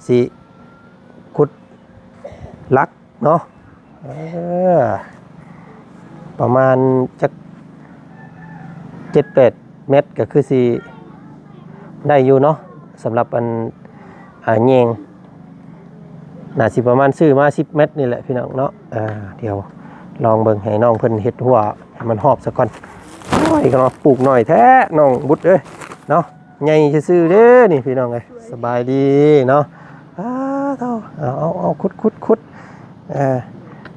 ຊິຂຸດຫຼັກເນາະ ເອີ ປະມານຈັກເຈັດແປດແມັດ ກໍຄືຊິໄດ້ຢູ່ເນາະ ສຳລັບອັນ ອ່າ ແຍງ ໜ້າຊິປະມານຊື້ມາສິບແມັດນີ້ແຫຼະພີ່ນ້ອງເນາະ. ອ່າ ດຽວລອງເບິ່ງໃຫ້ນ້ອງເພິ່ນເຮັດຮົ້ວໃຫ້ມັນຮອບສາກ່ອນ. ໂອ້ຍ ເນາະ ປູກໜ້ອຍແທ້ນ້ອງບຸດເອີຍເນາະ. ໃຫຍ່ຊື່ໆເດ້ນີ້ພີ່ນ້ອງເອີຍ. ສະບາຍດີເນາະ. ອ້າ ເອົາ ເອົາ ເອົາ ຂຸດ ຂຸດ ຂຸດ. ອ່າ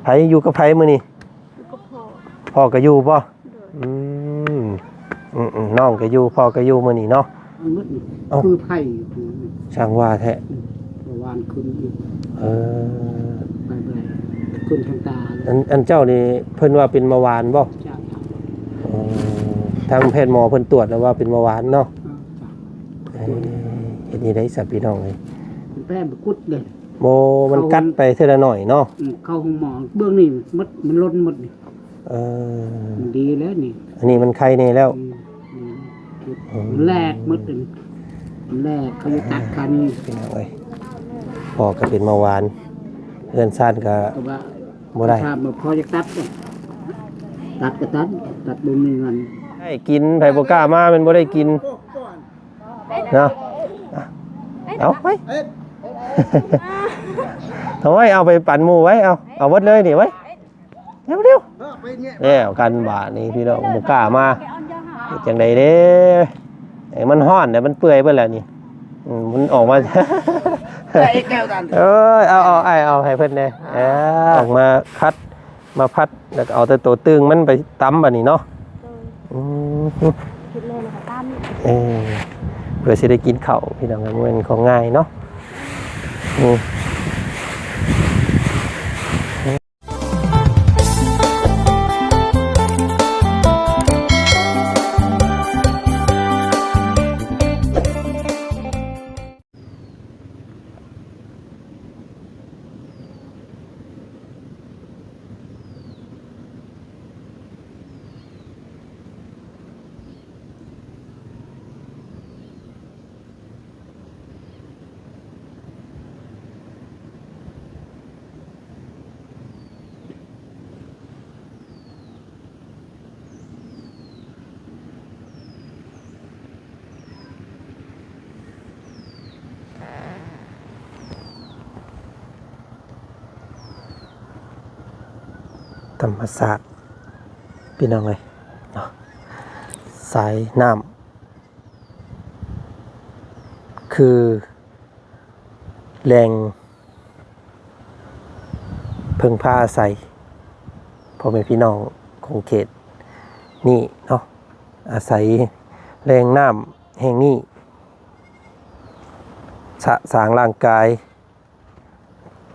ໃຜຢູ່ກັບໃຜມື້ນີ້? ຢູ່ກັບພໍ່. ພໍ່ກໍຢູ່ບໍ່? ໂດຍ. ອືມ ອືມໆ ນ້ອງກໍຢູ່ ພໍ່ກໍຢູ່ມື້ນີ້ເນາະ. ເອົາ ຄືໄຜຢູ່ ຊ່າງວ່າແທ້. ອືມ ເມື່ອວານຂຶ້ນອີກ. ເອີ ໄປບໍ່ໄດ້ ຂຶ້ນທາງຕາ. ອັນ ອັນເຈົ້ານີ້ເພິ່ນວ່າເປັນເບົາຫວານບໍ່? ເຈົ້າ. ອໍ ທາງແພດໝໍເພິ່ນຕວດແລ້ວວ່າເປັນເບົາຫວານເນາະ. ເອີ ເຮັດຈັ່ງໃດຊະພີ່ນ້ອງເອີຍ? ແປມໄປກຸດເດ້. ໂອ້ ມັນກັດໄປເທື່ອລະໜ້ອຍເນາະ. ອືມ ເຂົ້າໂຮງໝໍເບື້ອງນີ້ໝົດ ມັນຫຼົ່ນໝົດນີ້. ເອີ ມັນດີແລ້ວນີ້ ອັນນີ້ມັນໄຄແນ່ແລ້ວ. ອືມ ອືມ ມັນແຫຼກໝົດ ມັນແຫຼກ ເຂົາຈະຕັດຄານີ້. ພີ່ນ້ອງເອີຍ ພໍ່ກໍເປັນເບົາຫວານ ເຮືອນຊານກໍ ກໍວ່າ ບໍ່ໄດ້ ຖ້າພໍ່ຢາກຕັດ ຕັດກໍຕັດ ຕັດບໍ່ມີເງິນ. ໃຫ້ກິນ ໃຜບໍ່ກ້າມາ ແມ່ນບໍ່ໄດ້ກິນເນາະ. ເອົາໄປ ເອົາໄວ້ ເອົາໄປປັນໝູ່ໄວ້ ເອົາ ເອົາເບິດເລີຍນີ້ໄວ້ ເລັວໆ. ເອີ ໄປແຍະ ແລ້ວກັນບາດນີ້ພີ່ນ້ອງ ບໍ່ກ້າມາ ເຮັດຈັ່ງໃດເດ້? ເອີ ມັນຮ້ອນແລ້ວ ມັນເປື່ອຍເບິດແລ້ວນີ້. ອືມ ມັນອອກມາ ເອີຍ ເອົາ ເອົາ ອ້າຍ ເອົາໃຫ້ເພິ່ນແດ່. ເອີ ອອກມາຄັດ ມາພັດ ແລ້ວກໍເອົາແຕ່ໂຕຕຶງມັນໄປຕຳບາດນີ້ເນາະ. ໂດຍ. ອືມ ເຮັດແລ້ວແລ້ວກໍຕຳ. ເອີ ເພື່ອຊິໄດ້ກິນເຂົ້າພີ່ນ້ອງ ມັນບໍ່ແມ່ນຂອງງ່າຍເນາະ. ອືມ. ທຳມະຊາດພີ່ນ້ອງເອີຍເນາະ ສາຍນ້ຳ ຄືແຫຼ່ງເພິ່ງພາອາໄສພໍ່ແມ່ພີ່ນ້ອງຂົງເຂດນີ້ເນາະ ອາໄສແຫຼ່ງນ້ຳແຫ່ງນີ້ ສະສາງຮ່າງກາຍ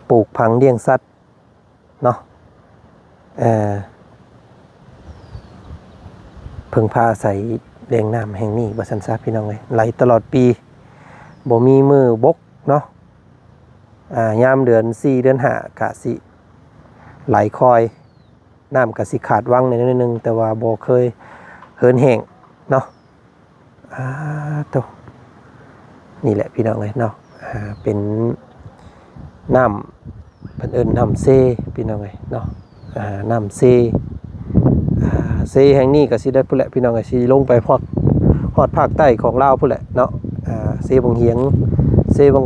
ປູກຝັງລ້ຽງສັດ ເນາະ ເອີ ເພິ່ງພາອາໄສແຫຼ່ງນ້ຳແຫ່ງນີ້ວ່າຊັ້ນຊະພີ່ນ້ອງເອີຍ ໄຫຼຕະຫຼອດປີ ບໍ່ມີມື້ບົກເນາະ ອ່າ ຍາມເດືອນສີ່ເດືອນຫ້າກະຊິໄຫຼຄ່ອຍ ນ້ຳກະຊິຂາດວັງແດ່ໜ້ອຍໜຶ່ງ ແຕ່ວ່າບໍ່ເຄີຍເຫີນແຫ້ງເນາະ. ອ່າ ໂຕ ນີ້ແຫຼະພີ່ນ້ອງເອີຍເນາະ ອ່າ ເປັນນ້ຳ ເພິ່ນເອີ້ນນ້ຳເຊພີ່ນ້ອງເອີຍເນາະ ອ່າ ນ້ຳເຊ ອ່າ ເຊແຫ່ງນີ້ກໍຊິໄດ້ພຸ້ນແຫຼະພີ່ນ້ອງເອີຍ ຊິລົງໄປພາກ ຮອດພາກໃຕ້ຂອງລາວພຸ້ນແຫຼະເນາະ ອ່າ ເຊວັງຫຽງ ເຊວັງ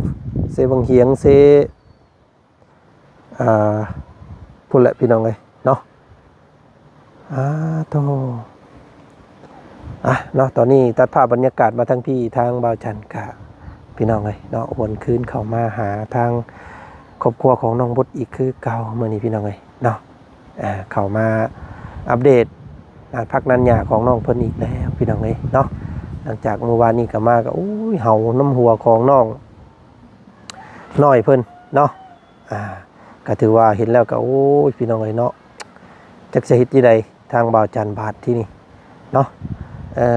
ເຊວັງຫຽງ ເຊ ອ່າ ພຸ້ນແຫຼະພີ່ນ້ອງເອີຍເນາະ ອ່າ ໂຕ ອ່ະ ເນາະ ຕອນນີ້ຕັດພາບບັນຍາກາດມາທາງພີ້ ທາງບ່າວຈັນກະ ພີ່ນ້ອງເອີຍເນາະ ຫວນຄືນເຂົ້າມາຫາທາງຄອບຄົວຂອງນ້ອງບົດອີກຄືເກົ່າ ມື້ນີ້ພີ່ນ້ອງເອີຍເນາະ ອ່າ ເຂົ້າມາອັບເດດນານຜັກນານຫຍ້າຂອງນ້ອງເພິ່ນອີກແລ້ວ ພີ່ນ້ອງເອີຍເນາະ ຫຼັງຈາກມື້ວານນີ້ກໍມາກໍ ໂອ້ຍ ເຫົ່ານຳຫົວຂອງນ້ອງນ້ອຍເພິ່ນເນາະ. ອ່າ ກໍຖືວ່າເຫັນແລ້ວກໍ ໂອ້ຍ ພີ່ນ້ອງເອີຍເນາະ ຈັກຈະເຮັດຈັ່ງໃດທາງບ່າວຈັນບາດທີນີ້ເນາະ ເອີ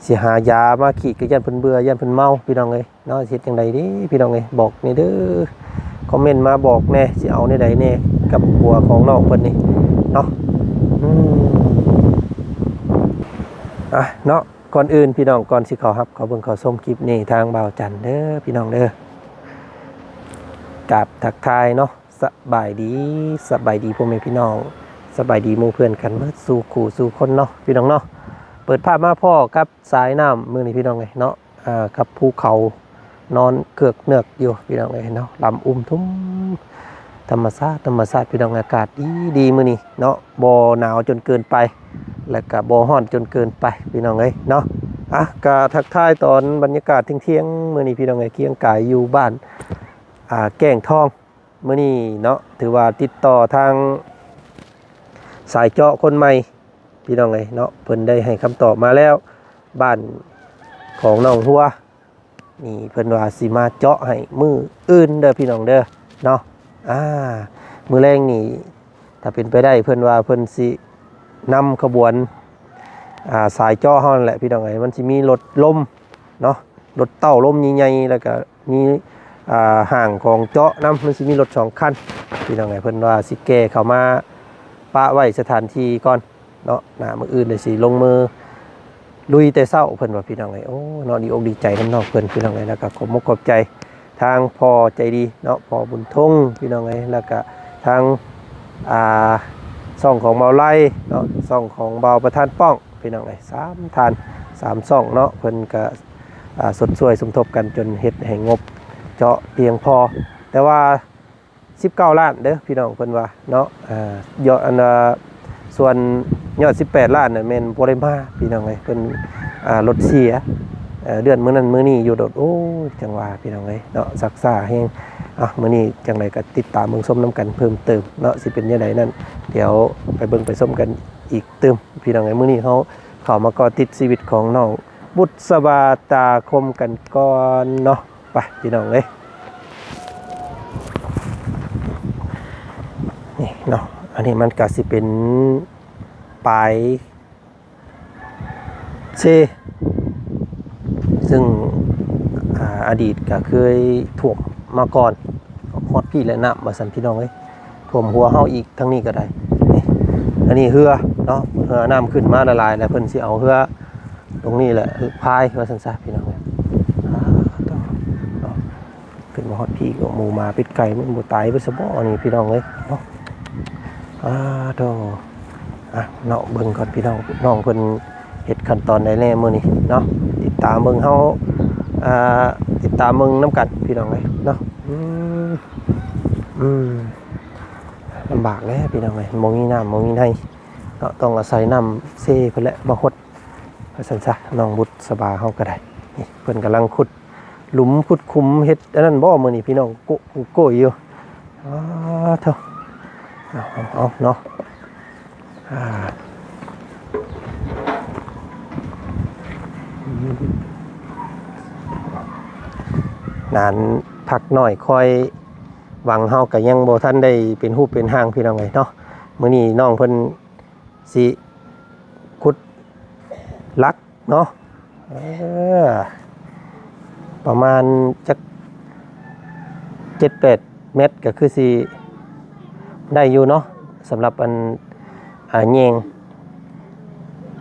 ຊິຫາຢາມາຂີດກໍຢ້ານເພິ່ນເບື່ອ ຢ້ານເພິ່ນເມົາ ພີ່ນ້ອງເອີຍເນາະ ຊິເຮັດຈັ່ງໃດເດ້ ພີ່ນ້ອງເອີຍ ບອກແດ່ເດີ ຄອມເມັນມາບອກແດ່ ຊິເອົາແນວໃດແດ່ກັບຜົວຂອງນ້ອງເພິ່ນນີ້ເນາະ ອືມ ອ່ະ ເນາະ. ກ່ອນອື່ນພີ່ນ້ອງ ກ່ອນຊິເຂົ້າຮັບເຂົ້າເບິ່ງເຂົ້າຊົມຄລິບນີ້ ທາງບ່າວຈັນເດີ ພີ່ນ້ອງເດີ ກາບທັກທາຍເນາະ ສະບາຍດີ ສະບາຍດີພໍ່ແມ່ພີ່ນ້ອງ ສະບາຍດີໝູ່ເພື່ອນກັນເບິດສູ່ຄູ່ສູ່ຄົນເນາະ ພີ່ນ້ອງເນາະ. ເປີດພາບມາພໍ້ກັບສາຍນ້ຳມື້ນີ້ ພີ່ນ້ອງເອີຍເນາະ ອ່າ ກັບພູເຂົານອນເກືອກເໜືອກຢູ່ ພີ່ນ້ອງເອີຍເນາະ ລຳອຸ່ມທຸ່ມ ທຳມະຊາດ ທຳມະຊາດ ພີ່ນ້ອງ. ອາກາດດີໆມື້ນີ້ເນາະ ບໍ່ໜາວຈົນເກີນໄປ ແລະກະບໍ່ຮ້ອນຈົນເກີນໄປ ພີ່ນ້ອງເອີຍເນາະ. ອ່ະ ກະທັກທາຍຕອນບັນຍາກາດທ່ຽງໆມື້ນີ້ ພີ່ນ້ອງເອີຍ ກຽງກາຍຢູ່ບ້ານ ອ່າ ແກ້ງທອງ ມື້ນີ້ເນາະ ຖືວ່າຕິດຕໍ່ທາງສາຍເຈາະຄົນໃໝ່ ພີ່ນ້ອງເອີຍເນາະ ເພິ່ນໄດ້ໃຫ້ຄຳຕອບມາແລ້ວ ບ້ານຂອງນ້ອງຫົວນີ້ ເພິ່ນວ່າຊິມາເຈາະໃຫ້ມື້ອື່ນເດີ ພີ່ນ້ອງເດີເນາະ. ອ່າ ມື້ແລງນີ້ ຖ້າເປັນໄປໄດ້ ເພິ່ນວ່າເພິ່ນຊິນຳຂະບວນ ອ່າ ສາຍເຈາະເຮົານັ້ນແຫຼະ ພີ່ນ້ອງເອີຍ ມັນຊິມີລົດລົມເນາະ ລົດເຕົ້າລົມໃຫຍ່ໆ ແລ້ວກະ ມີ ອ່າ ຫ້າງຂອງເຈາະນຳ ມັນຊິມີລົດສອງຄັນ ພີ່ນ້ອງເອີຍ. ເພິ່ນວ່າຊິແກ່ເຂົ້າມາປະໄວ້ສະຖານທີ່ກ່ອນເນາະ ໜ້າມື້ອື່ນເລີຍຊິລົງມືລຸຍແຕ່ເຊົ້າ ເພິ່ນວ່າ ພີ່ນ້ອງເອີຍ. ໂອ້ ເນາະ ດີອົກດີໃຈນຳນ້ອງເພິ່ນ ພີ່ນ້ອງເອີຍ ແລ້ວກະຂໍມຸກຂອບໃຈທາງພໍ່ໃຈດີເນາະ ພໍ່ບຸນທົງ ພີ່ນ້ອງເອີຍ ແລ້ວກະທາງ ອ່າ ຊ່ອງຂອງເບົາໄລເນາະ ຊ່ອງຂອງເບົາປະທານປ້ອງ ພີ່ນ້ອງເອີຍ ສາມທ່ານ ສາມຊ່ອງເນາະ ເພິ່ນກະ ອ່າ ສົດຊ່ວຍສົມທົບກັນຈົນເຮັດໃຫ້ງົບເຈາະພຽງພໍ ແຕ່ວ່າສິບເກົ້າລ້ານເດີ ພີ່ນ້ອງ ເພິ່ນວ່າເນາະ. ອ່າ ຍອດ ອັນ ອ່າ ສ່ວນຍອດສິບແປດລ້ານນັ້ນແມ່ນບໍ່ໄດ້ມາ ພີ່ນ້ອງເອີຍ ເພິ່ນ ອ່າ ລົດເສຍ ເອີ ເລື່ອນມື້ນັ້ນມື້ນີ້ຢູ່ໂດດ. ໂອ້ຍ ຈັ່ງວ່າ ພີ່ນ້ອງເອີຍເນາະ ຊັກຊ້າແຮງ. ອ່ະ ມື້ນີ້ຈັ່ງໃດກໍຕິດຕາມເບິ່ງຊົມນຳກັນເພີ່ມເຕີມເນາະ ຊິເປັນຈັ່ງໃດນັ້ນ ດຽວໄປເບິ່ງໄປຊົມກັນອີກຕື່ມ ພີ່ນ້ອງເອີຍ. ມື້ນີ້ເຮົາເຂົ້າມາເກາະຕິດຊີວິດຂອງນ້ອງບຸດສະບາຕາຄົມກັນກ່ອນເນາະ ໄປ ພີ່ນ້ອງເອີຍ. ນີ້ເນາະ ອັນນີ້ມັນກະຊິເປັນປາຍເຊ ຊຶ່ງ ອ່າ ອະດີດກະເຄີຍຖ້ວມມາກ່ອນ ຮອດພີ້ແຫຼະນ້ຳວ່າຊັ້ນ ພີ່ນ້ອງເອີຍ. ຖ້ວມຫົວເຮົາອີກທາງນີ້ກໍໄດ້. ນີ້ ອັນນີ້ເຮືອເນາະ ເຮືອນ້ຳຂຶ້ນມາຫຼາຍໆ ແລ້ວເພິ່ນຊິເອົາເຮືອຕົງນີ້ແຫຼະພາຍວ່າຊັ້ນຊະ ພີ່ນ້ອງເອີຍ. ອ່າ ໂທ້ ເນາະ ຂຶ້ນມາຮອດພີ້ກໍໝູໝາເປັດໄກ່ມັນບໍ່ຕາຍເບິດຊະບໍນີ້ ພີ່ນ້ອງເອີຍເນາະ. ອ່າ ໂທ້ ອ່ະ ເນາະ ເບິ່ງກ່ອນ ພີ່ນ້ອງ ນ້ອງເພິ່ນເຮັດຂັ້ນຕອນໃດແດ່ມື້ນີ້ເນາະ. ຕິດຕາມເບິ່ງເຮົາ ອ່າ ຕິດຕາມເບິ່ງນຳກັນ ພີ່ນ້ອງເອີຍເນາະ. ອືມ ອືມ ລຳບາກແຫຼະ ພີ່ນ້ອງເອີຍ ບໍ່ມີນ້ຳບໍ່ມີໃນເນາະ ຕ້ອງອາໄສນ້ຳເຊເພິ່ນແຫຼະມາຫົດ ວ່າຊັ້ນຊະ. ນ້ອງບຸດສະບາເຮົາກໍໄດ້ ນີ້ເພິ່ນກຳລັງຂຸດ ຫຼຸມຂຸດຂຸມເຮັດອັນນັ້ນບໍ່ ມື້ນີ້ພີ່ນ້ອງ ໂກະ ໂກະຢູ່. ອ້າ ເຖົ້າ ເອົາ ເອົາ ເອົາເນາະ. ອ່າ ນານພັກໜ້ອຍ ຄອຍຫວັງເຮົາກໍຍັງບໍ່ທັນໄດ້ເປັນຮູບເປັນຮ່າງ ພີ່ນ້ອງເອີຍເນາະ. ມື້ນີ້ນ້ອງເພິ່ນຊິຂຸດຫຼັກ ເນາະ ເອີ ປະມານຈັກເຈັດແປດແມັດ ກໍຄືຊິໄດ້ຢູ່ເນາະ ສຳລັບອັນ ອ່າ ແຍງ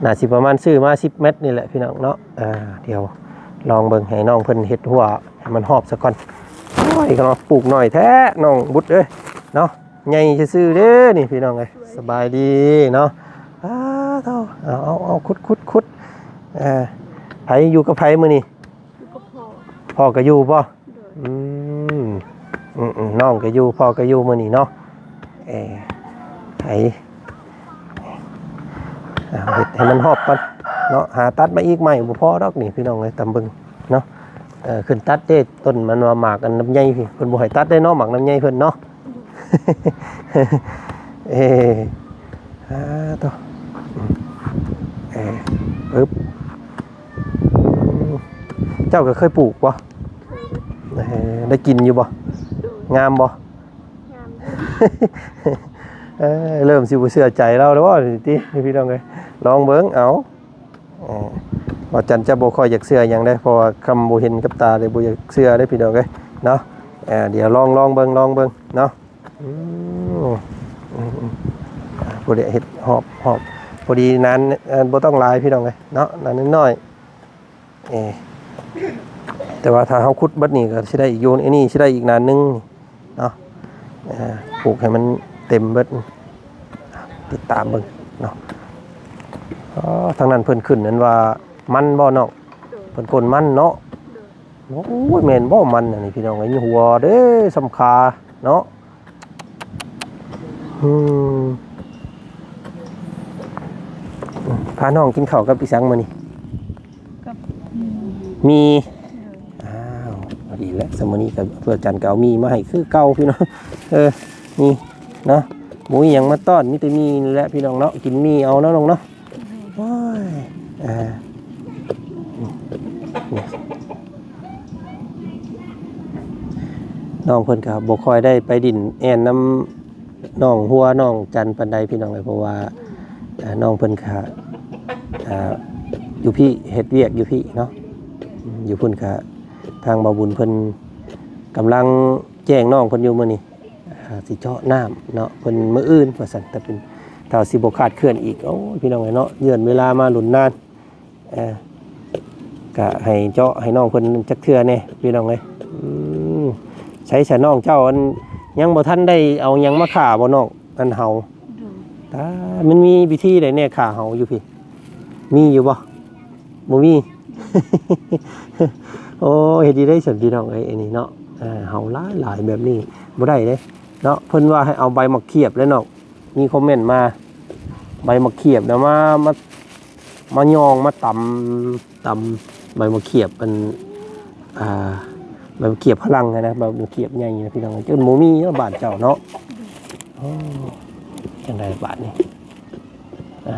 ໜ້າຊິປະມານຊື້ມາສິບແມັດນີ້ແຫຼະ ພີ່ນ້ອງເນາະ. ອ່າ ດຽວລອງເບິ່ງ ໃຫ້ນ້ອງເພິ່ນເຮັດຮົ້ວໃຫ້ມັນຮອບສາກ່ອນ. ໂອ້ຍ ເນາະ ປູກໜ້ອຍແທ້ ນ້ອງບຸດເອີຍເນາະ. ໃຫຍ່ຊື່ໆເດ້ນີ້ ພີ່ນ້ອງເອີຍ ສະບາຍດີເນາະ. ອ້າ ເອົາ ເອົາ ເອົາ ຂຸດ ຂຸດ ຂຸດ. ເອີ ໃຜຢູ່ກັບໃຜມື້ນີ້? ຢູ່ກັບພໍ່. ພໍ່ກໍຢູ່ບໍ່? ໂດຍ. ອືມ ອືມ ອືມ ນ້ອງກໍຢູ່ ພໍ່ກໍຢູ່ມື້ນີ້ເນາະ. ເອີ ໃຜ ອ່າ ເຮັດໃຫ້ມັນຮອບກ່ອນເນາະ ຫາຕັດມາອີກໃໝ່ ບໍ່ພໍດອກນີ້ ພີ່ນ້ອງເອີຍ ຕຳເບິ່ງເນາະ. ເອີ ຂຶ້ນຕັດເດ້ ຕົ້ນມັນວ່າໝາກອັນລຳໄຍ ເພິ່ນບໍ່ໃຫ້ຕັດເດ້ເນາະ ໝາກລຳໄຍເພິ່ນເນາະ. ເອີ ອ່າ ໂຕ ເອີ ປຶບ ເຈົ້າກໍເຄີຍປູກບໍ່? ເອີ ໄດ້ກິນຢູ່ບໍ່? ໂດຍ. ງາມບໍ່? ງາມຢູ່. ເອີ ເລີ່ມຊິບໍ່ເຊື່ອໃຈລາວແລ້ວບໍ່ນີ້ຕິ ພີ່ນ້ອງເອີຍ ລອງເບິ່ງເອົາ. ເອີ ບ່າວຈັນຈະບໍ່ຄ່ອຍຢາກເຊື່ອຫຍັງເດ້ ເພາະວ່າຄຳບໍ່ເຫັນກັບຕາເດ້ ບໍ່ຢາກເຊື່ອເດ້ ພີ່ນ້ອງເອີຍເນາະ. ເອີ ດຽວລອງ ລອງເບິ່ງ ລອງເບິ່ງເນາະ. ອືມ ອືມ ອືມ ອ່າ ຜູ້ໃດເຮັດຮອບ ຮອບ ພໍດີນານ ເອີ ບໍ່ຕ້ອງຫຼາຍ ພີ່ນ້ອງເອີຍເນາະ ນານນ້ອຍ. ເອີ ແຕ່ວ່າຖ້າເຮົາຂຸດເບິດນີ້ກໍຊິໄດ້ຢູ່ ອັນນີ້ຊິໄດ້ອີກນານໜຶ່ງ. ອ່າ ປູກໃຫ້ມັນເຕັມເບິດ ຕິດຕາມເບິ່ງເນາະ. ອໍ ທາງນັ້ນເພິ່ນຂຶ້ນນັ້ນວ່າມັນບໍ່ນ້ອງ? ໂດຍ ເພິ່ນໂກນມັນເນາະ. ໂດຍ ໂອ້ຍ ແມ່ນບໍ່ມັນອັນນີ້ພີ່ນ້ອງເອີຍ ມີຫົວເດ້ ສ່ຳຂາເນາະ. ອືມ ພານ້ອງກິນເຂົ້າກັບອີ່ຫຍັງມື້ນີ້? ກັບໝີ່ ໝີ່. ໂດຍ ອ້າວ ພໍດີແຫຼະ ຊຳມື້ນີ້ກໍເພື່ອຈັນກໍເອົາໝີ່ມາໃຫ້ຄືເກົ່າພີ່ນ້ອງ. ເອີ ນີ້ເນາະ ບໍ່ມີຫຍັງມາຕ້ອນ ມີແຕ່ໝີ່ນີ້ແຫຼະພີ່ນ້ອງເນາະ. ກິນໝີ່ເອົາເນາະນ້ອງເນາະ. ໂອ້ຍ ອ່າ ນີ້ ນ້ອງເພິ່ນກໍບໍ່ຄ່ອຍໄດ້ໄປຫຼິ້ນແອ່ນນຳນ້ອງຫົວນ້ອງຈັນປານໃດພີ່ນ້ອງເອີຍ ເພາະວ່າ ອ່າ ນ້ອງເພິ່ນກໍ ອ່າ ຢູ່ພີ້ ເຮັດວຽກຢູ່ພີ້ເນາະ. ຢູ່ພຸ້ນກໍທາງບ່າວບຸນເພິ່ນກຳລັງແຈ້ງນ້ອງເພິ່ນຢູ່ມື້ນີ້ ອ່າ ຊິເຈາະນ້ຳເນາະ ເພິ່ນມື້ອື່ນວ່າຊັ້ນ ຖ້າເປັນ ຖ້າຊິບໍ່ຂາດເຄື່ອນອີກ. ໂອ້ຍ ພີ່ນ້ອງເອີຍເນາະ ເລື່ອນເວລາມາດົນນານ. ເອີ ກະໃຫ້ເຈາະໃຫ້ນ້ອງເພິ່ນຈັກເທື່ອແດ່ພີ່ນ້ອງເອີຍ. ອືມ ໃສຊະນ້ອງເຈົ້າ ອັນ ຍັງບໍ່ທັນໄດ້ເອົາຫຍັງມາຂ້າບໍ່ນ້ອງ? ອັນເຫົາ ໂດຍ ຕາ ມັນມີວິທີໃດແດ່ຂ້າເຫົາຢູ່ພີ້? ມີຢູ່ບໍ່? ບໍ່ມີ. ໂອ້ ເຮັດດີໄດ໋ຊັ້ນພີ່ນ້ອງເອີຍ ອັນນີ້ເນາະ. ເອີ ເຫົາຫຼາຍໆແບບນີ້ບໍ່ໄດ້ເດ້ເນາະ. ເພິ່ນວ່າໃຫ້ເອົາໃບໝາກຂຽບແຫຼະນ້ອງ ມີຄອມເມັນມາ ໃບໝາກຂຽບນະ ມາ ມາ ມາຍອງ ມາຕຳ ຕຳໃບໝາກຂຽບ ອັນ ອ່າ ໃບໝາກຂຽບຝຣັ່ງນະ ໃບໝາກຂຽບໃຫຍ່ນະພີ່ນ້ອງ ຈົນບໍ່ມີເນາະບ້ານເຈົ້າເນາະ. ໂອ້ ຈັ່ງໃດບາດນີ້ ອ່າ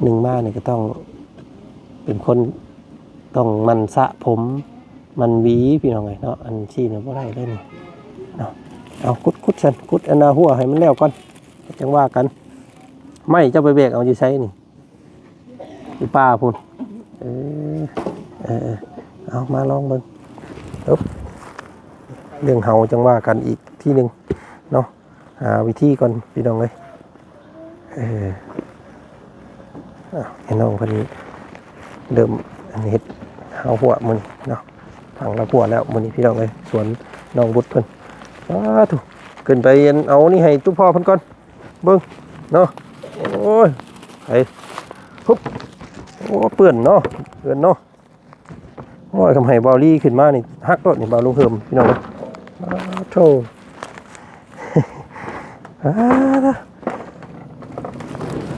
ໜຶ່ງມານີ້ກໍຕ້ອງເປັນຄົນ ຕ້ອງໝັ່ນສະຜົມ ໝັ່ນຫວີພີ່ນ້ອງເອີຍເນາະ. ອັນຊີ້ນີ້ບໍ່ໄດ້ເດ້ນີ້ເນາະ. ເອົາ ຂຸດ ຂຸດຊັ້ນ ຂຸດອັນນ່າຫົວໃຫ້ມັນແລ້ວກ່ອນ ຈັ່ງວ່າກັນ. ໄມ້ເຈົ້າໄປແບກເອົາຢູ່ໃສນີ້? ຢູ່ປ່າພຸ້ນ. ເອີ ເອີ ເອີ ເອົາ ມາລອງເບິ່ງ. ເອີບ ເລື່ອງເຫົາຈັ່ງວ່າກັນອີກທີໜຶ່ງເນາະ. ຫາວິທີກ່ອນພີ່ນ້ອງເອີຍ. ເອີ ເອົາ ໃຫ້ນ້ອງເພິ່ນເລີ່ມອັນເຮັດເຫົາຫົວມື້ນີ້ເນາະ. ຝັງລາວຫົວແລ້ວມື້ນີ້ພີ່ນ້ອງເອີຍ ສວນນ້ອງບຸດເພິ່ນ. ສາທຸ ຂຶ້ນໄປອັນເອົານີ້ໃຫ້ຕຸພໍ່ເພິ່ນກ່ອນ ເບິ່ງເນາະ. ໂອ້ຍ ໄປ ຮຶບ ໂອ້ ເປື້ອນເນາະ ເປື້ອນເນາະ. ໂອ້ຍ ຄຳໃຫ້ເບົາລີຂຶ້ນມານີ້ ຮັກໂລດນີ້ ເບົາລຸງເຮີມ ພີ່ນ້ອງເອີຍ. ໂທ້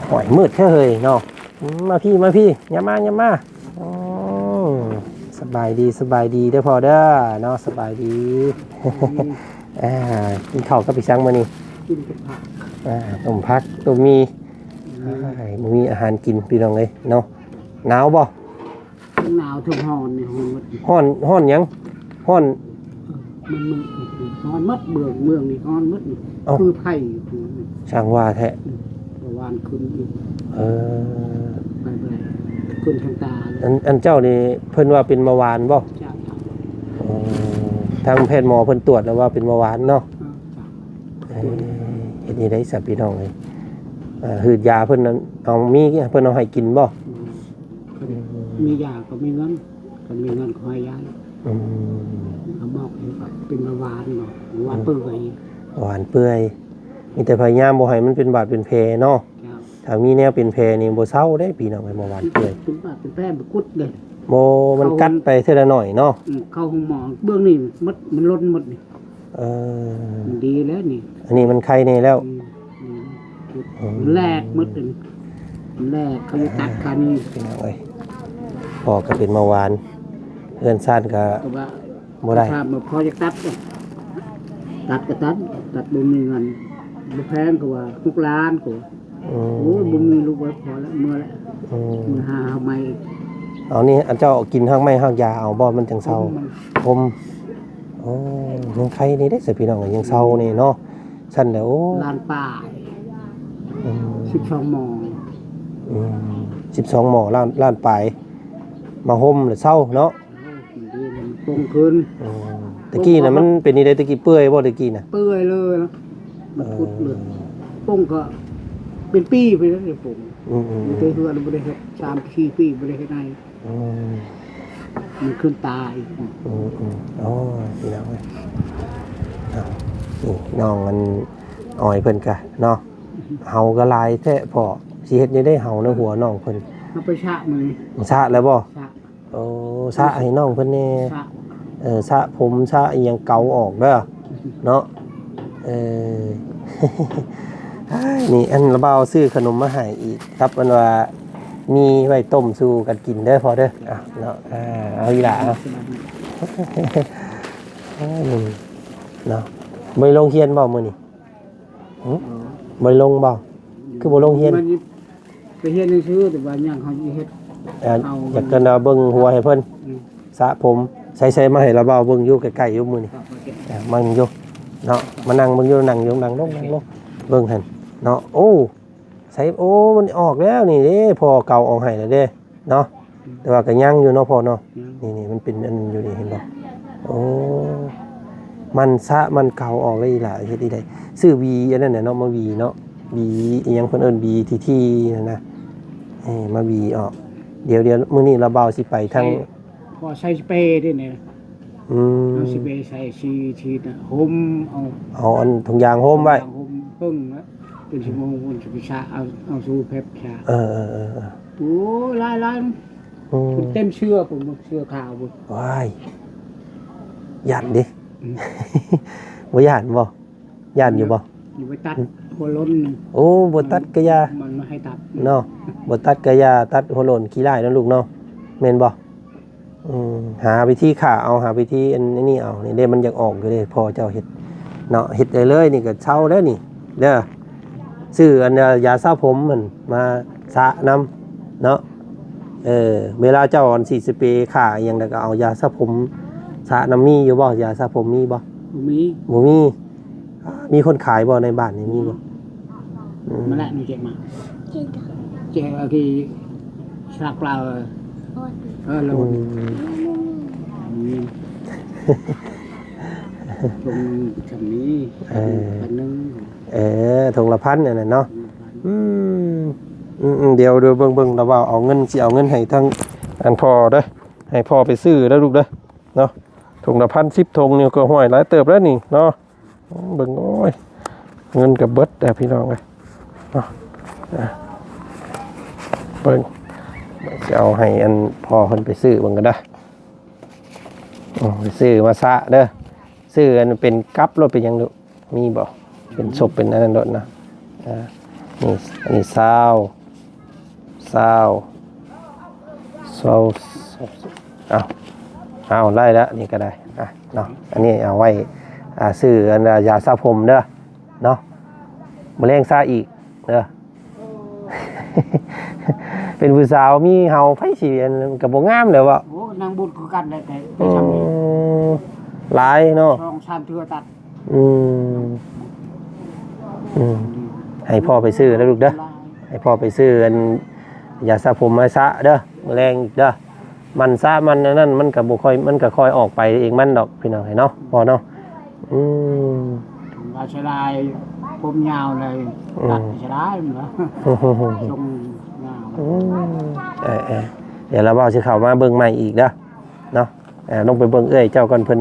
ໂອ້ຍ ມືດແທ້ເຮີ້ຍເນາະ. ມາພີ້ ມາພີ້ ຢ່າມາ ຢ່າມາ. ອືມ ສະບາຍດີ ສະບາຍດີເດີພໍ່ເດີເນາະ ສະບາຍດີ. ອ່າ ກິນເຂົ້າກັບອີ່ຫຍັງມື້ນີ້? ກິນກັບຜັກ ອ່າ ຕົ້ມຜັກ ຕົ້ມໝີ່. ອືມ ອ້າຍ ບໍ່ມີອາຫານກິນ ພີ່ນ້ອງເອີຍເນາະ. ໜາວບໍ່? ທັງໜາວທັງຮ້ອນນີ້ ຮ້ອນໝົດ. ຮ້ອນ ຮ້ອນຫຍັງ? ຮ້ອນ ມັນ ມັນ ຮ້ອນໝົດ ເບື້ອງ ເມືອງນີ້ຮ້ອນໝົດນີ້. ເອົ້າ ຄືໄຟຢູ່. ຊ່າງວ່າແທ້. ອືມ ເບົາຫວານຂຶ້ນອີກ. ເອີ ໄປບໍ່ໄດ້ ຂຶ້ນທາງຕາ. ອັນ ອັນເຈົ້ານີ້ເພິ່ນວ່າເປັນເບົາຫວານບໍ່? ເຈົ້າ ເຈົ້າ. ອໍ ທາງແພດໝໍເພິ່ນຕວດແລ້ວວ່າເປັນເບົາຫວານເນາະ. ເອີ ເຈົ້າ. ເອີ ເຮັດຈັ່ງໃດຊະພີ່ນ້ອງເອີຍ? ເອີ ຫືດຢາເພິ່ນນັ້ນ ເອົາ ມີ ເພິ່ນເອົາໃຫ້ກິນບໍ່? ອືມ ມີຢາກໍມີເງິນ ຄັນມີເງິນກໍໃຫ້ຢາ. ອືມ ເຂົາບອກເປັນເບົາຫວານເນາະ ເບົາຫວານເປື່ອຍ. ອືມ ເບົາຫວານເປື່ອຍ ມີແຕ່ພະຍາຍາມບໍ່ໃຫ້ມັນເປັນບາດເປັນແຜເນາະ. ເຈົ້າ. ຖ້າມີແນວເປັນແຜນີ້ບໍ່ເຊົາເດ້ພີ່ນ້ອງເອີຍ ເບົາຫວານເປື່ອຍ ເປັນບາດເປັນແຜບໍ່ກຸດເດ້. ບໍ່ ມັນກັດໄປເທື່ອລະໜ້ອຍເນາະ. ອືມ ເຂົ້າໂຮງໝໍເບື້ອງນີ້ໝົດ ມັນລົ້ນໝົດນີ້. ເອີ ມັນດີແລ້ວນີ້ ອັນນີ້ມັນໄຄແດ່ແລ້ວ. ອືມ ອືມ ອືມ ແຫຼກໝົດ ແຫຼກ ເຂົາຈະຕັດຄັນ. ພີ່ນ້ອງເອີຍ ພໍ່ກໍເປັນເບົາຫວານ ເຮືອນຊານກໍ ກໍວ່າ ບໍ່ໄດ້ ຖ້າມາພໍຈະຕັດ ຕັດກໍຕັດ ຕັດບໍ່ມີເງິນ ບໍ່ແພງ ກໍວ່າຫົກລ້ານ ກໍວ່າ. ອືມ ໂອ້ຍ ບໍ່ມີລູກເອີຍ ພໍແລ້ວ ເມື່ອແລ້ວ. ອືມ ເມື່ອຫາເອົາໃໝ່. ເອົານີ້ ອັນເຈົ້າກິນຮາກໄມ້ຮາກຢາເອົາບໍ່ ມັນຈັ່ງເຊົາ? ອືມ ໂອ້ ຍັງໄຄນີ້ເດ້ຊະພີ່ນ້ອງ ຍັງເຊົານີ້ເນາະ. ຊັ້ນແຫຼະ ໂອ້ ລ້ານປາຍ. ອືມ ສິບສອງໝໍ. ອືມ ສິບສອງໝໍ ລ້ານ ລ້ານປາຍ ມາຫົ່ມແລ້ວເຊົາເນາະ. ໂອ້ ມັນດີ ມັນປົງຂຶ້ນ. ອືມ ແຕ່ກີ້ນະ ປົງ ມັນເປັນຈັ່ງໃດ ແຕ່ກີ້ເປື່ອຍບໍ່ ແຕ່ກີ້ນະ? ເປື່ອຍເລີຍ ມັນ ເອີ ກຸດເລີຍ. ປົງກໍເປັນປີໄປແລ້ວປົງ. ອືມໆໆ ມັນແຕ່ເຮືອນບໍ່ໄດ້ເຮັດ ສາມສີ່ປີບໍ່ໄດ້ເຮັດໃຫ້. ອືມ ມັນຂຶ້ນຕາອີກ. ອືມໆ ໂອ້ຍ ພີ່ນ້ອງເອີຍ ນີ້ນ້ອງອັນອອຍເພິ່ນກະເນາະ ເຫົາກະຫຼາຍແທ້ພໍ່ ຊິເຮັດແນວໃດເຫົາໃນຫົວນ້ອງເພິ່ນ? ເອົາໄປຊະມື້ນີ້ ຊະແລ້ວບໍ່? ຊະ ໂອ້ ຊະໃຫ້ນ້ອງເພິ່ນແດ່ ຊະ ເອີ ຊະຜົມ ຊະອີ່ຫຍັງເກົາອອກເດີເນາະ ເອີ ນີ້ອັນລະບ່າວຊື້ຂະໜົມມາໃຫ້ອີກ ກັບອັນວ່າມີໄວ້ຕົ້ມສູ່ກັນກິນເດີພໍ່ເດີ ອ່ະເນາະ ອ່າ ເອົາອີ່ຫຼ້າ ເອົາ ເນາະ ບໍ່ໄດ້ລົງຮຽນບໍ່ມື້ນີ້? ຫຶ? ບໍ່ໄດ້ລົງບໍ່? ຄືບໍ່ລົງຮຽນ? ມັນໄປຮຽນໜັງສື ແຕ່ວ່າຍັງເຮົາຊິເຮັດ ອ່າ ເອົາ ຢາກກັນວ່າເບິ່ງຫົວໃຫ້ເພິ່ນ ອືມ ສະຜົມ ໃສ່ໆ ມາໃຫ້ລາວບ່າວເບິ່ງຢູ່ ໃກ້ໆ ຢູ່ມື້ນີ້ ອ່າ ມາຢູ່ເນາະ ມານັ່ງເບິ່ງຢູ່ ນັ່ງຢູ່ ນັ່ງລົງ ນັ່ງລົງ ເບິ່ງຫັ້ນເນາະ ໂອ້ ໃສ່ ໂອ້ ມັນອອກແລ້ວນີ້ເດ້ ພໍ່ເກົ່າອອກໃຫ້ແລ້ວເດ້ ເນາະ ອືມ ແຕ່ວ່າກໍຍັງຢູ່ເນາະພໍ່ເນາະ ຍັງ ນີ້ໆ ມັນເປັນອັນຢູ່ນີ້ເຫັນບໍ່? ໂອ້ ມັນສະ ມັນເກົາອອກແລ້ວອີ່ຫຼ້າ ເຮັດອີ່ໃດ? ຊື້ຫວີອັນນັ້ນແຫຼະເນາະ ມາຫວີເນາະ ຫວີອີ່ຫຍັງເພິ່ນເອີ້ນ ຫວີຖີ່ໆ ນັ້ນນະ ເອີ ມາຫວີອອກ ດຽວໆ ມື້ນີ້ລາວບ່າວຊິໄປທາງ ພໍໃສ່ສະເປເດ້ນີ້ ອືມ ເອົາສະເປໃສ່ ສີ ສີນະ ຫົ່ມເອົາ ເອົາອັນຖົງຢາງຫົ່ມໄວ້ ຖົງຢາງຫົ່ມເພິ່ງນະ ເປັນຊົ່ວໂມງພຸ້ນ ຊິໄປຊະເອົາ ເອົາຊູແພັບຊະ ເອີໆໆໆ ໂອ້ຍ ຫຼາຍໆ ອືມ ເຕັມເສື້ອພຸ້ນ ເສື້ອຂາວພຸ້ນ ວ້າຍ ຢ້ານເດ້ ອືມ ບໍ່ຢ້ານບໍ່? ຢ້ານຢູ່ບໍ່? ຢູ່ໄປຕັດຫົວໂລ້ນ ໂອ້ ບໍ່ຕັດກະຢ່າ ມັນບໍ່ໃຫ້ຕັດເນາະ ບໍ່ຕັດກະຢ່າ ຕັດຫົວໂລ້ນຂີ້ລ້າຍເນາະລູກເນາະ ແມ່ນບໍ່? ອືມ ຫາວິທີຂ້າເອົາ ຫາວິທີອັນນີ້ເອົາ ນີ້ເດ້ ມັນຢາກອອກຢູ່ເດ້ ພໍ່ເຈົ້າເຮັດເນາະ ເຮັດໄດ້ເລີຍ ນີ້ກໍເຊົາແລ້ວນີ້ເດີ ຊື້ອັນ ຢາສະຜົມຫັ້ນມາສະນຳເນາະ ເອີ ເວລາເຈົ້າອັນສີດສະເປຂ້າອີ່ຫຍັງ ແລ້ວກໍເອົາຢາສະຜົມສະນຳ ມີຢູ່ບໍ່? ຢາສະຜົມມີບໍ່? ບໍ່ມີ ບໍ່ມີ ມີຄົນຂາຍບໍ່ໃນບ້ານນີ້ ມີບໍ່? ອືມ ມາແລ້ວ ນີ້ເຈັບມາ ເຈັບ ເຈັບທີ່ສະຫຼັກເປົ່າ ເອີ ລະ ອືມ ມີ ຖົງຈຳນີ້ ເອີ ພັນໜຶ່ງ ເອີ ຖົງລະພັນອັນນັ້ນເນາະ ອືມ ອືມ ດຽວ ດຽວເບິ່ງ ເບິ່ງລະວ່າເອົາເງິນ ຊິເອົາເງິນໃຫ້ທາງອັນພໍ່ເດີ ໃຫ້ພໍ່ໄປຊື້ເດີລູກເດີ ເນາະ ຖົງລະພັນ ສິບຖົງນີ້ກໍຫ້ວຍຫຼາຍເຕີບແລ້ວນີ້ເນາະ ເບິ່ງ ໂອ້ຍ ເງິນກໍເບິດແລ້ວພີ່ນ້ອງເອີຍເນາະ ອ່າ ເບິ່ງ ຊິເອົາໃຫ້ອັນພໍ່ເພິ່ນໄປຊື້ເບິ່ງກໍໄດ້ ອືມ ໄປຊື້ມາຊະເດີ ຊື້ອັນເປັນກັບໂລດ ເປັນຫຍັງໂລດ ມີບໍ່? ເປັນສົບເປັນອັນນັ້ນໂລດນະ ອ່າ ນີ້ ອັນນີ້ຊາວ ຊາວ ຊາວ ເອົາ ເອົາ ໄດ້ລະ ນີ້ກໍໄດ້ ອ່ະ ເນາະ ອັນນີ້ເອົາໄວ້ ອ່າ ຊື້ອັນ ອ່າ ຢາສະຜົມເດີ ເນາະ ມື້ແລງຊະອີກເດີ ເປັນຜູ້ສາວມີເຫົາ ໃຜຊິອັນ ກໍບໍ່ງາມແລ້ວເວາະ ໂອ້ ນາງບຸດຄືກັນແຫຼະ ແຕ່ ອືມ ຫຼາຍເນາະ ສອງສາມເທື່ອຕັດ ອືມ ອືມ ໃຫ້ພໍ່ໄປຊື້ເດີລູກເດີ ຫຼາຍ ໃຫ້ພໍ່ໄປຊື້ອັນຢາສະຜົມມາຊະເດີ ມື້ແລງອີກເດີ ມັນຊະ ມັນອັນນັ້ນ ມັນກໍບໍ່ຄ່ອຍ ມັນກໍຄ່ອຍອອກໄປເອງມັນດອກ ພີ່ນ້ອງເອີຍເນາະ ພໍ່ເນາະ ອືມ ວ່າເສຍດາຍຜົມຍາວເລີຍ ອືມ ຕັດເສຍດາຍມັນວ່າ ຊົງຍາວ ອືມ ເອີໆ ດຽວລາວເວົ້າຊິເຂົ້າມາເບິ່ງໃໝ່ອີກເດີ ເນາະ ເອີ ລົງໄປເບິ່ງເອື້ອຍເຈົ້າກ່ອນ ເພິ່ນ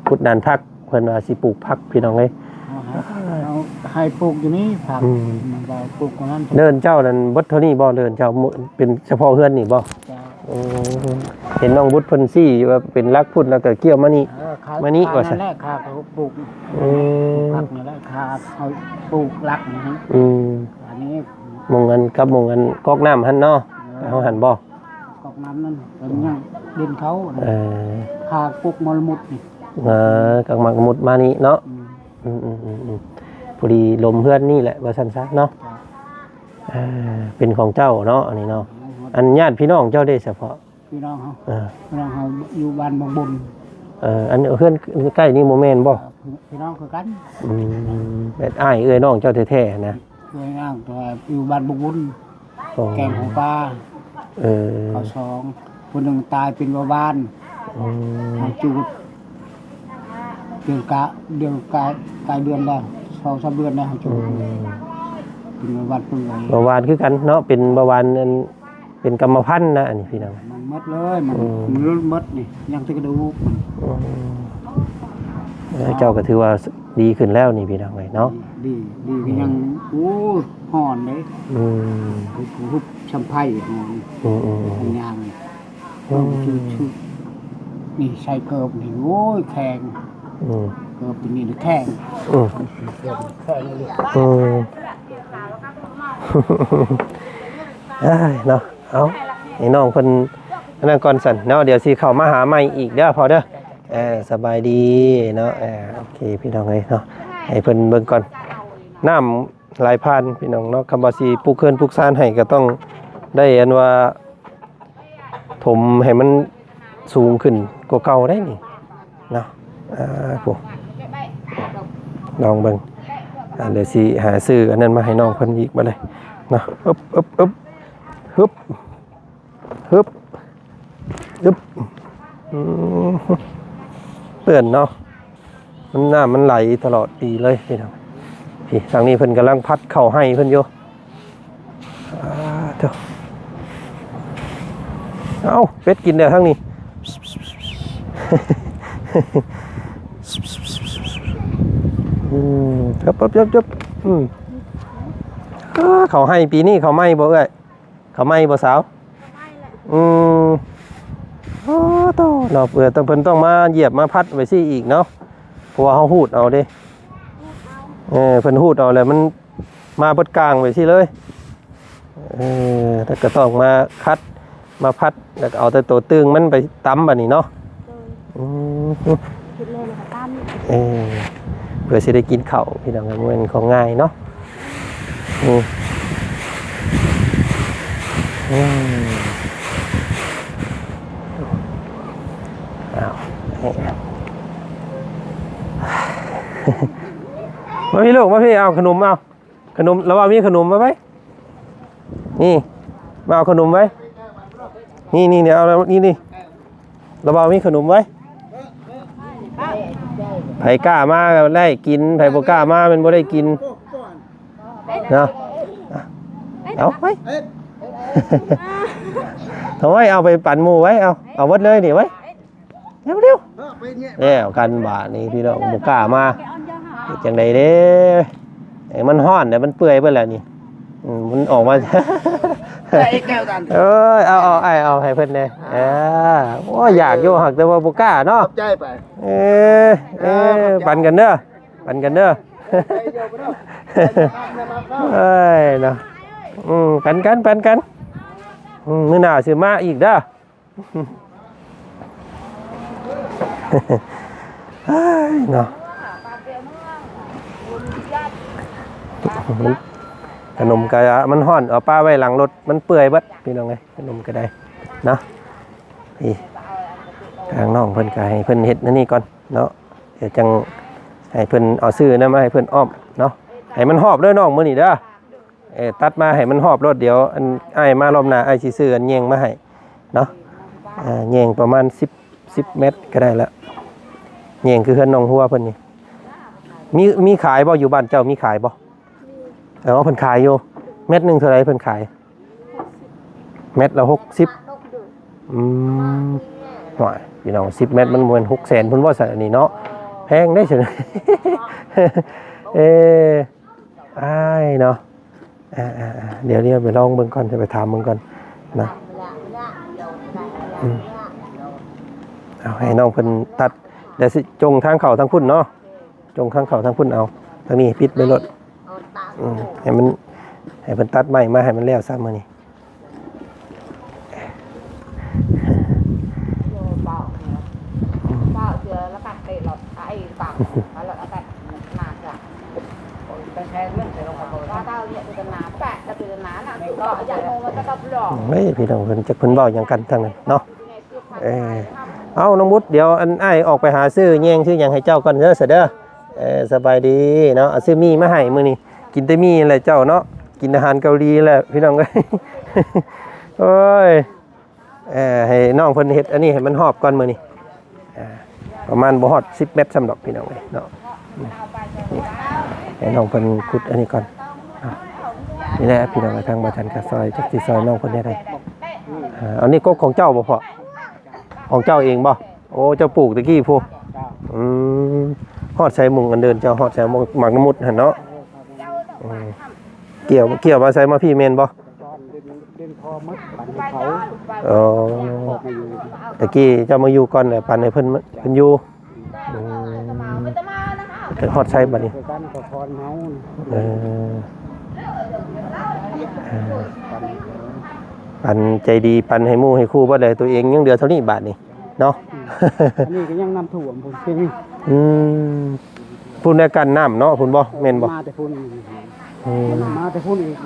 ຂຸດນານຜັກ ເພິ່ນວ່າຊິປູກຜັກ ພີ່ນ້ອງເອີຍ ເອົາໃຫ້ ເອົາໃຫ້ປູກຢູ່ນີ້ຜັກ ອືມ ມັນກໍປູກກວ່ານັ້ນ ເດີ່ນເຈົ້ານັ້ນເບິດເທົ່ານີ້ບໍ່? ເດີ່ນເຈົ້າເປັນສະເພາະເຮືອນນີ້ບໍ່? ເຈົ້າ ອືມ ເຫັນນ້ອງບຸດເພິ່ນຊີ້ວ່າເປັນຫຼັກພຸ້ນ ແລ້ວກໍກ້ຽວມານີ້ ເອີ ມານີ້ວ່າຊັ້ນ ນັ້ນແຫຼະ ຂ້າກໍປູກ ອືມ ຜັກນັ້ນແຫຼະ ຂ້າເອົາປູກຫຼັກນີ້ ອືມ ອັນນີ້ ໝ່ອງອັນ ກັບໝ່ອງອັນກອກນ້ຳຫັ້ນເນາະ ເອີ ເຮົາຫັ້ນບໍ່? ກອກນ້ຳນັ້ນເປັນຫຍັງດິນເຂົາ ເອີ ຄາກົກມະລະມຸດນີ້ ເອີ ກັກໝາກມະລະມຸດມານີ້ເນາະ ອືມ ອືມໆໆໆ ພໍດີລົມເຮືອນນີ້ແຫຼະ ວ່າຊັ້ນຊະເນາະ ເອີ ເປັນຂອງເຈົ້າເນາະ ອັນນີ້ເນາະ ອັນຍາດພີ່ນ້ອງເຈົ້າເດ້ສະເພາະ ພີ່ນ້ອງເຮົາ ເອີ ພີ່ນ້ອງເຮົາຢູ່ບ້ານບາງບຸນ ເອີ ອັນເຮືອນໃກ້ນີ້ບໍ່ແມ່ນບໍ່? ພີ່ນ້ອງຄືກັນ ອືມ ແມ່ນອ້າຍເອື້ອຍນ້ອງເຈົ້າແທ້ໆນະ ເອື້ອຍນ້ອງ ແຕ່ວ່າຢູ່ບ້ານບາງບຸນ ອໍ ແກ້ງຂອງປາ ເອີ ເຂົາສອງ ຜູ້ໜຶ່ງຕາຍເປັນເບົາຫວານ ອືມ ເຮົາຈູດ ເດືອນກະ ເດືອນກະ ກາຍເດືອນແລ້ວ ສອງສາມເດືອນແລ້ວ ເຮົາຈູດ ອືມ ເປັນເບົາຫວານເປື່ອຍ ເບົາຫວານຄືກັນເນາະ ເປັນເບົາຫວານອັນ ເປັນກຳມະພັນນະ ອັນນີ້ພີ່ນ້ອງ ມັນໝົດເລີຍ ມັນ ອືມ ມັນຫຼຸດໝົດນີ້ ຍັງແຕ່ກະດູກ ອືມ ເອີ ເຈົ້າກໍຖືວ່າດີຂຶ້ນແລ້ວນີ້ພີ່ນ້ອງເອີຍເນາະ. ດີ ດີ ດີກໍຍັງ ອືມ ໂອ້ ຮ້ອນເດ້. ອືມ ໂອ້ ຫຶບຊຳໄພຮ້ອນ. ອືມໆໆ ທາງຍ່າງນີ້ ອືມ ຄື ຄື ນີ້ໃສ່ເກີບນີ້ ໂອ້ຍ ແຂງ. ອືມ ເກີບຕົວນີ້ແຂງ. ອືມ ແຂງອີ່ຫຼີ. ອືມ ເອີຍ ເນາະ. ເອົາ ໃຫ້ນ້ອງເພິ່ນອັນນັ້ນກ່ອນຊັ້ນເນາະ, ດຽວຊິເຂົ້າມາຫາໃໝ່ອີກເດີພໍ່ເດີ. ເອີ ສະບາຍດີເນາະ. ເອີ ໂອເຄ ພີ່ນ້ອງເອີຍເນາະ, ໃຫ້ເພິ່ນເບິ່ງກ່ອນ. ນ້ຳໄຫຼຜ່ານພີ່ນ້ອງເນາະ, ຄຳວ່າຊິປຸກເຮືອນປຸກຊານໃຫ້ກໍຕ້ອງໄດ້ອັນວ່າຖົມໃຫ້ມັນສູງຂຶ້ນກວ່າເກົ່າໄດ໋ນີ້ເນາະ. ອ່າ ໂອ້ ລອງເບິ່ງ. ອ່າ ດຽວຊິຫາຊື້ອັນນັ້ນມາໃຫ້ນ້ອງເພິ່ນອີກບັດນີ້ເນາະ. ອຶບ ອຶບ ອຶບ ຮຶບ ຮຶບ ອຶບ. ອືມ ເປື້ອນເນາະ, ມັນ ນ້ຳມັນໄຫຼຕະຫຼອດປີເລີຍພີ່ນ້ອງ. ພີ່ ທາງນີ້ເພິ່ນກຳລັງພັດເຂົ້າໄຮ່ເພິ່ນຢູ່. ອ່າ ໂທ້ ເອົ້າ ເປັດກິນແລ້ວທາງນີ້. ອືມ ເອີບ ເອີບ ເອີບ ເອີບ. ອືມ ອ່າ ເຂົ້າໄຮ່ປີນີ້ເຂົ້າໃໝ່ບໍ່ເອື້ອຍ? ເຂົ້າໃໝ່ບໍ່ສາວ? ເຂົ້າໃໝ່ແຫຼະ. ອືມ ໂອ້ ໂທ້ເນາະ, ເພື່ອຕ້ອງ ເພິ່ນຕ້ອງມາຢຽບມາພັດໄວ້ຊີ້ອີກເນາະ, ເພາະວ່າເຮົາຮູດເອົາເດ້. ເອີ ເພິ່ນຮູດເອົາແລ້ວມັນມາເບິດກາງໄວ້ຊີ້ເລີຍ. ເອີ ແລ້ວກໍຕ້ອງມາຂັດມາພັດ ແລ້ວກໍເອົາແຕ່ໂຕຕຶງມັນໄປຕຳບັດນີ້ເນາະ. ໂດຍ. ອືມ ເຮັດແລ້ວແລ້ວກໍຕຳ. ເອີ ເພື່ອຊິໄດ້ກິນເຂົ້າພີ່ນ້ອງ, ບໍ່ແມ່ນຂອງງ່າຍເນາະ. ອືມ ອືມ ອ້າວ ມາພີ່ລູກ ມາພີ່ ເອົາຂະໜົມ ເອົາ ຂະໜົມ ລະວ່າມີຂະໜົມມາໄວ້. ນີ້ ມາເອົາຂະໜົມໄວ້. ນີ້ ນີ້ ນີ້ ເອົາ ນີ້ ນີ້ ລະວ່າມີຂະໜົມໄວ້. ໃຜກ້າມາກໍໄດ້ກິນ, ໃຜບໍ່ກ້າມາແມ່ນບໍ່ໄດ້ກິນເນາະ. ເອົາໄວ້ ເອົາໄວ້ ເອົາໄປປັນໝູ່ໄວ້. ເອົາ ເອົາເບິດເລີຍນີ້ໄວ້. ເລັວໆ ເອີ ໄປແຍະ ແລ້ວກັນບາດນີ້ພີ່ນ້ອງ ບໍ່ກ້າມາ. ເຮັດຈັ່ງໃດເດ້? ເອີ ມັນຮ້ອນແລ້ວ ມັນເປື່ອຍເບິດແລ້ວນີ້. ອືມ ມັນອອກມາ ເອີຍ ເອົາ ເອົາ ອ້າຍ ເອົາໃຫ້ເພິ່ນແດ່. ເອີ ໂອ້ຍ ຢາກຢູ່ ຫາກແຕ່ວ່າບໍ່ກ້າເນາະ. ຂອບໃຈໄປ ເອີ ເອີ ເອີ ຂອບໃຈ ປັນກັນເດີ ປັນກັນເດີ. ເອີຍ ເນາະ ອືມ ປັນກັນ ປັນກັນ. ອືມ ມື້ໜ້າຊິມາອີກເດີ. ເອີຍ ເນາະ ມັນ ຂະໜົມກະມັນຮ້ອນ ເອົາປະໄວ້ຫຼັງລົດ ມັນເປື່ອຍເບິດ ພີ່ນ້ອງເອີຍ. ຂະໜົມກະໄດ້ເນາະ. ນີ້ ທາງນ້ອງເພິ່ນກະໃຫ້ເພິ່ນເຮັດອັນນີ້ກ່ອນເນາະ, ດຽວຈັ່ງໃຫ້ເພິ່ນເອົາຊື້ນັ້ນມາໃຫ້ເພິ່ນອ້ອມເນາະ. ໃຫ້ມັນຮອບເດີນ້ອງ ມື້ນີ້ເດີ. ເອີ ຕັດມາໃຫ້ມັນຮອບໂລດ. ດຽວອັນ ອ້າຍມາລອບໜ້າ ອ້າຍຊິຊື້ອັນແຍງມາໃຫ້ເນາະ. ເອີ ແຍງປະມານສິບ ສິບແມັດກໍໄດ້ລະ. ແຍງຄືເຮືອນນ້ອງຫົວເພິ່ນນີ້. ມີ ມີຂາຍບໍ່? ຢູ່ບ້ານເຈົ້າມີຂາຍບໍ່? ເອີ ເພິ່ນຂາຍຢູ່. ແມັດໜຶ່ງເທົ່າໃດເພິ່ນຂາຍ? ແມັດລະຫົກສິບ. ອືມ ໂອ້ຍ ພີ່ນ້ອງ ສິບແມັດມັນບໍ່ແມ່ນຫົກແສນພຸ້ນບໍ່ຊັ້ນ ອັນນີ້ເນາະ? ແພງເດ້ຊັ້ນ. ເອີ ອ້າຍເນາະ. ອ່າໆໆ ດຽວ ດຽວໄປລອງເບິ່ງກ່ອນ ຈະໄປຖາມເບິ່ງກ່ອນເນາະ. ອືມ ເອົາໃຫ້ນ້ອງເພິ່ນຕັດ ແລ້ວຊິຈົ່ງທາງເຂົ້າທາງພຸ້ນເນາະ, ຈົ່ງທາງເຂົ້າທາງພຸ້ນເອົາ, ທາງນີ້ປິດໄວ້ໂລດ. ອືມ ໃຫ້ມັນ ໃຫ້ເພິ່ນຕັດໄມ້ມາໃຫ້ມັນແລ້ວຊະມື້ນີ້. ເອີຍ ພີ່ນ້ອງເພິ່ນ ຈັກເພິ່ນເວົ້າຫຍັງກັນທາງນັ້ນເນາະ. ເອີ ເອົາ ນ້ອງບຸດ ດຽວອັນອ້າຍອອກໄປຫາຊື້ແຍງຊື້ຫຍັງໃຫ້ເຈົ້າກ່ອນເດີ ສະເດີ. ເອີ ສະບາຍດີເນາະ, ເອົາຊື້ໝີ່ມາໃຫ້ມື້ນີ້. ກິນແຕ່ໝີ່ແຫຼະເຈົ້າເນາະ, ກິນອາຫານເກົາຫຼີແຫຼະ ພີ່ນ້ອງເອີຍ. ໂອ້ຍ ເອີ ໃຫ້ນ້ອງເພິ່ນເຮັດອັນນີ້ໃຫ້ມັນຮອບກ່ອນມື້ນີ້. ອ່າ ປະມານບໍ່ຮອດສິບແມັດຊ້ຳດອກ ພີ່ນ້ອງເອີຍເນາະ. ນີ້ ໃຫ້ນ້ອງເພິ່ນຂຸດອັນນີ້ກ່ອນ. ນີ້ແຫຼະ ພີ່ນ້ອງເອີຍ, ທາງບ່າວຈັນກໍຊ່ອຍ ຈັກຊິຊ່ອຍນ້ອງເພິ່ນແນວໃດ. ອ່າ ອັນນີ້ກົກຂອງເຈົ້າບໍ່ພໍ່? ຂອງເຈົ້າເອງບໍ່? ໂອ້ ເຈົ້າປູກແຕ່ກີ້ພຸ້ນ. ອືມ ຮອດໃສມຸງອັນເດີ່ນເຈົ້າ ຮອດໃສໝາກ ໝາກນະມຸດຫັ້ນເນາະ? ອືມ ກ່ຽວ ກ່ຽວມາໃສ່ມາພີ້ແມ່ນບໍ່? ເອີ ຕະກີ້ເຈົ້າມາຢູ່ກ່ອນ ແລ້ວປັນໃຫ້ເພິ່ນ ເພິ່ນຢູ່. ອືມ ຮອດໃສບັດນີ້? ເອີ ເອີ ປັນໃຈດີ ປັນໃຫ້ໝູ່ໃຫ້ຄູ່ເບິດ ແລ້ວຕົວເອງຍັງເຫຼືອເທົ່ານີ້ບາດນີ້ເນາະ. ອືມ ອັນນີ້ກໍຍັງນ້ຳຖ້ວມພຸ້ນ ອືມ ພຸ້ນໄດ້ກັ້ນນ້ຳເນາະ ພຸ້ນບໍ່ ແມ່ນບໍ່? ມາແຕ່ພຸ້ນ ອືມ ມາແຕ່ພຸ້ນອີກ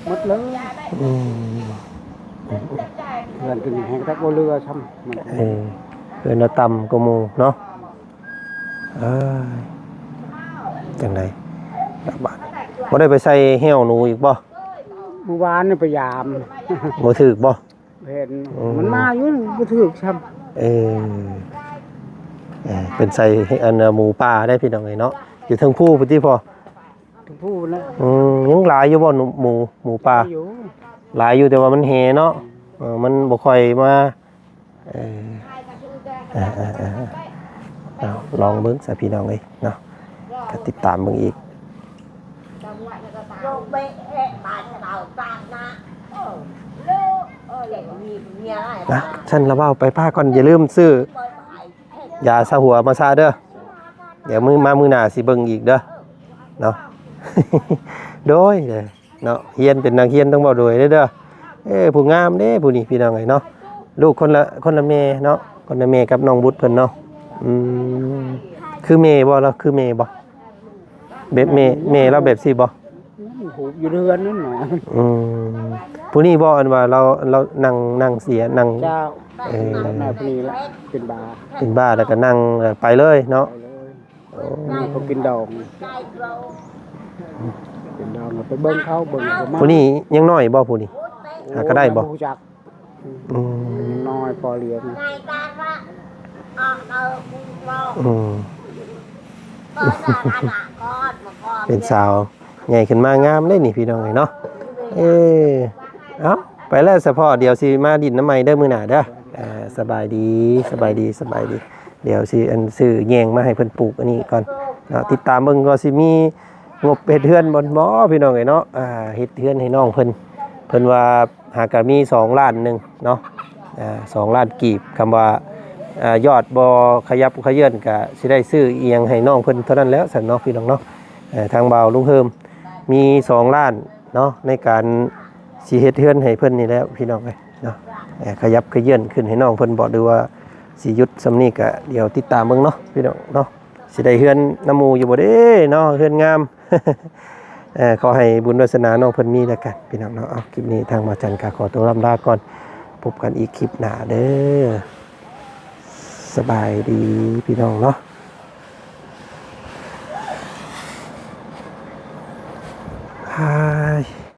ໝົດເລີຍ. ອືມ ເຮືອນຕົວນີ້ແຮ່ງຈັກບໍ່ເຫຼືອຊ້ຳ ມັນ ເອີ ເຮືອນລະຕ່ຳກວ່າໝູ່ເນາະ. ເອີຍ ຈັ່ງໃດບາດ ບໍ່ໄດ້ໄປໃສ່ແຫ້ວໜູອີກບໍ່? ມື້ວານນີ້ໄປຢາມ ບໍ່ຖືກບໍ່? ເຫັນ ອືມ ມັນມາຢູ່ ບໍ່ຖືກຊ້ຳ. ເອີ ເອີ ເພິ່ນໃສ່ອັນໝູປ່າໄດ້ພີ່ນ້ອງເອີຍເນາະ ຢູ່ເທິງພູພຸ້ນຕິພໍ່? ເທິງພູພຸ້ນແຫຼະ. ອືມ ຍັງຫຼາຍຢູ່ບໍ່ ໝູ ໝູປ່າ? ຫຼາຍຢູ່ ຫຼາຍຢູ່ ແຕ່ວ່າມັນແຫເນາະ. ອືມ ເອີ ມັນບໍ່ຄ່ອຍມາ ເອີ ເອີ ເອີ ເອີ ເອົາ ລອງເບິ່ງຊະພີ່ນ້ອງເອີຍເນາະ ກໍຕິດຕາມເບິ່ງອີກ. ອ່ະ ຊັ້ນລະເວົ້າໄປປ້າກ່ອນ ຢ່າລືມຊື້ຢາຊາຫົວມາຊະເດີ ດຽວມື້ ມາມື້ໜ້າຊິເບິ່ງອີກເດີເນາະ. ໂດຍ ເນາະ ຮຽນເປັນນັກຮຽນຕ້ອງເວົ້າໂດຍເດີ. ເອີ ຜູ້ງາມເດ້ຜູ້ນີ້ພີ່ນ້ອງເອີຍເນາະ ລູກຄົນລະ ຄົນລະແມ່ເນາະ ຄົນລະແມ່ກັບນ້ອງບຸດເພິ່ນເນາະ. ອືມ ຄືແມ່ບໍ່ລະ ຄືແມ່ບໍ່ ແບບແມ່ ແມ່ລາວແບບຊີ້ບໍ່? ຮູບຢູ່ເຮືອນນັ້ນນະ. ອືມ ຜູ້ນີ້ບໍ່ ອັນວ່າລາວ ລາວນັ່ງ ນັ່ງເສຍ ນັ່ງ ເຈົ້າ ເອີ ແມ່ຜູ້ນີ້ລະ ເປັນບ້າ ເປັນບ້າ ແລ້ວກໍນັ່ງ ແລ້ວໄປເລີຍເນາະ. ໄປເລີຍ. ໂອ້ ເຂົາກິນດອງ ກິນດອງ ໄປເບິ່ງເຂົາ ເບິ່ງເຂົາມາ. ຜູ້ນີ້ຍັງນ້ອຍບໍ່ຜູ້ນີ້? ຫາກໍໄດ້ບໍ່? ໂອ້ ຍັງບໍ່ຮູ້ຈັກ. ອືມ ຍັງນ້ອຍພໍລ້ຽງ. ອືມ ເປັນສາວໃຫຍ່ຂຶ້ນມາງາມເດ້ນີ້ພີ່ນ້ອງເອີຍເນາະ. ເອີ ເອົ້າ ໄປແລ້ວສະເພາະ ດຽວຊິມາດິນນຳໃໝ່ເດີມື້ໜ້າເດີ. ອ່າ ສະບາຍດີ ສະບາຍດີ ສະບາຍດີ. ດຽວຊິອັນຊື້ແຍງມາໃຫ້ເພິ່ນປູກອັນນີ້ກ່ອນເນາະ. ຕິດຕາມເບິ່ງວ່າຊິມີງົບເຮັດເຮືອນບໍ່ ບໍ່ ພີ່ນ້ອງເອີຍເນາະ. ອ່າ ເຮັດເຮືອນໃຫ້ນ້ອງເພິ່ນ ເພິ່ນວ່າຫາກະມີສອງລ້ານໜຶ່ງເນາະ. ອ່າ ສອງລ້ານກີບ ຄຳວ່າ ອ່າ ຍອດບໍ່ຂະຫຍັບຂະເຄື່ອນ ກະຊິໄດ້ຊື້ອີ່ຫຍັງໃຫ້ນ້ອງເພິ່ນເທົ່ານັ້ນແຫຼະຊັ້ນເນາະ ພີ່ນ້ອງເນາະ. ເອີ ທາງບ່າວລຸງເຮີມມີສອງລ້ານເນາະ ໃນການຊິເຮັດເຮືອນໃຫ້ເພິ່ນນີ້ແຫຼະ ພີ່ນ້ອງເອີຍ. ເນາະ ເອີ ຂະຫຍັບຂະເຄື່ອນຂຶ້ນໃຫ້ນ້ອງເພິ່ນບໍ່ ຫຼືວ່າຊິຢຸດສ່ຳນີ້ ກະດຽວຕິດຕາມເບິ່ງເນາະ ພີ່ນ້ອງເນາະ. ຊິໄດ້ເຮືອນນຳໝູ່ຢູ່ບໍ່ເດ້ເນາະ ເຮືອນງາມ. ເອີ ຂໍໃຫ້ບຸນວາສະໜານ້ອງເພິ່ນມີແລ້ວກັນ ພີ່ນ້ອງເນາະ. ເອົາ ຄລິບນີ້ທາງບ່າວຈັນກໍຂໍຕົວລ່ຳລາກ່ອນ ພົບກັນອີກຄລິບໜ້າເດີ. ສະບາຍດີ ພີ່ນ້ອງເນາະ.